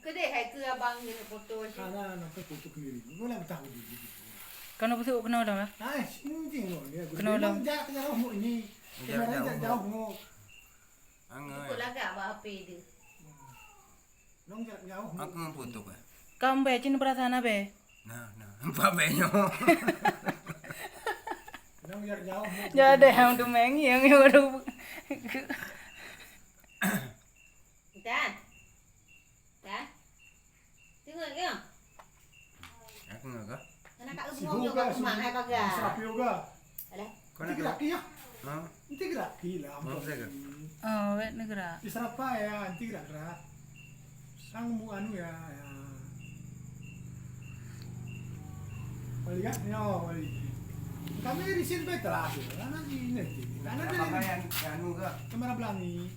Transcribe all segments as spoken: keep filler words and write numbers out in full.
Deh, hai keu abang je nak foto je. Hana, nak foto sendiri. Lu lah betah uji gitu. Keunoe beuseuôt keunoe lom lah. Ah, penting loh, ya. Keunoe lom. Memang jarak jauh mau ini. Jarak jauh. Jarak jauh mau. Angai. Ikut lagak bak H P dia. Nong jarak jauh. Aku ngon foto, eh. Kam be, cin perasaan abe. Nah, nah. Empat be nyoe. Nong jarak jauh mau. Jadi ham tu mengi yang baru. Dah. Dah. Tengok ya. Aku ngah kah? Anak kat Si rumah Hoga, juga si kemah hai baga. Serapi Hoga. Alah. Kau nak gerak ya? Ha? Nanti gerak lah. Mau saya ke? Oh, wet negara. Di Serapa ya, nanti gerak-gerak. Sang mu anu ya, ya. Wali kan? Ya, wali. Kami di sini betul lah. Karena di ini. Karena di yang anu ke? Kemana Belangi?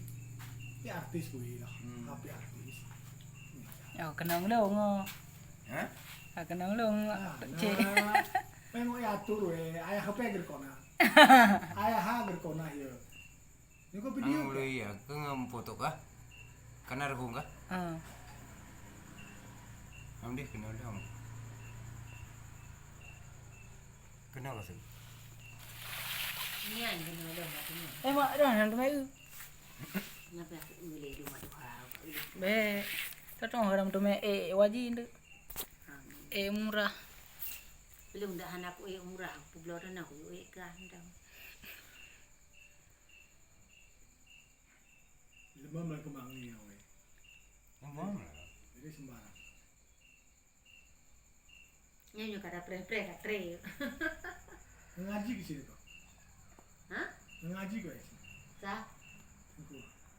Di artis gue lah. Hmm. Tapi artis. Oh, kenang dong. Ha? Ah, kenang dong. Ah, cek. Nah, memang ya atur weh. Ayah apa yang gerkona? Ayah ha gerkona ya. Ni kau video. Anu ke? Iya, ke ngam foto kah? Kana rehung kah? Ah. Am deh kena dong. Kena kah sih? Nian kena dong katanya. Eh, mak dah, yang tu mai. Kenapa aku boleh di rumah duha? Be, tatong haram tu me, eh, wajib tu. Eh, murah. Belum dah anak eh murah, aku belum dah nak eh kan dah. Lemam lah kemang ni, weh. Lemam lah. Jadi sembarang. Nyan nyoe kada preh-preh ka treh. Ngaji ke sini kau? Hah? Ngaji kau ya sini? Sa? Tengku.